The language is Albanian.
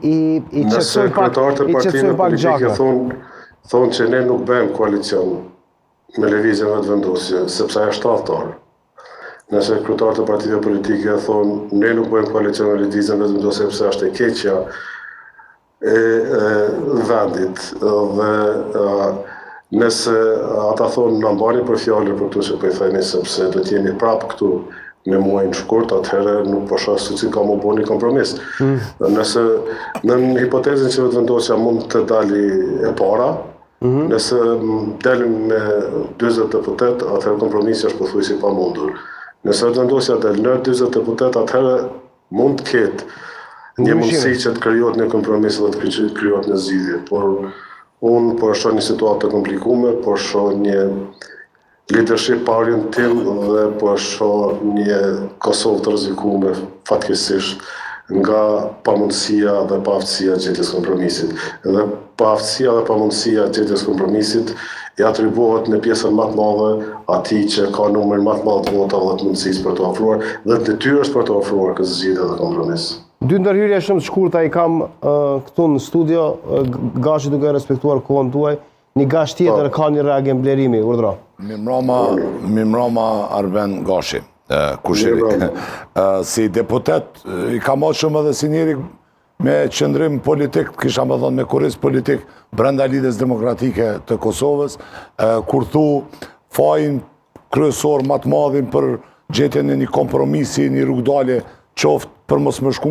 I i Nëse qetësojnë pak, kryetarët e i partive qetësojnë pak politike gjakrat. thonë thonë që ne nuk bëjmë koalicion me Lëvizjen Vetëvendosje, sepse ajo është tradhtar. Nëse kryetarët e partive politike thonë ne nuk bëjmë koalicion me Lëvizjen Vetëvendosje sepse është e keqja e, e vendit dhe e, nëse ata thonë na mbani për fjalën për këtu që po i themi sepse do të jemi prapë këtu në muajin shkurt, atëherë nuk po shoh se si ka më bo një kompromis. Nëse në hipotezën që Vetëvendosja mund të dali e para, nëse del me 40 deputet, atëherë kompromisi është pothuajse i pamundur. Nëse Vetëvendosja del në 40 deputet, atëherë mund të ketë një mundësi që të krijohet një kompromis dhe të krijohet një zgjidhje, por unë po e shoh një situatë të komplikuar, po shoh një leadership pa orientim dhe po e shoh një Kosovë të rrezikuar fatkeqësisht nga pamundësia dhe paaftësia e gjetjes kompromisit. Dhe paaftësia dhe pamundësia e gjetjes kompromisit i atribuohet në pjesën më të madhe atij që ka numrin më të madh të votave dhe të mundësisë për të ofruar dhe të detyrës për të ofruar këtë zgjidhje dhe kompromis. Dy ndërhyrje shumë të shkurta i kam uh, këtu në studio, uh, Gashi duke respektuar kohën tuaj. Një gash tjetër Po. ka një reagim blerimi, urdhro. Mirëmbrama, mirëmbrama Arben Gashi, kushiri. Mirëmbrama. Si deputet, i kam marrë shumë edhe si njeri me qëndrim politik, kisha me thonë me kurriz politik, brenda Lidhjes Demokratike të Kosovës, kur thu fajin kryesor ma të madhin për gjetjen e një kompromisi, një rrugdalje, qoftë për mos më shku.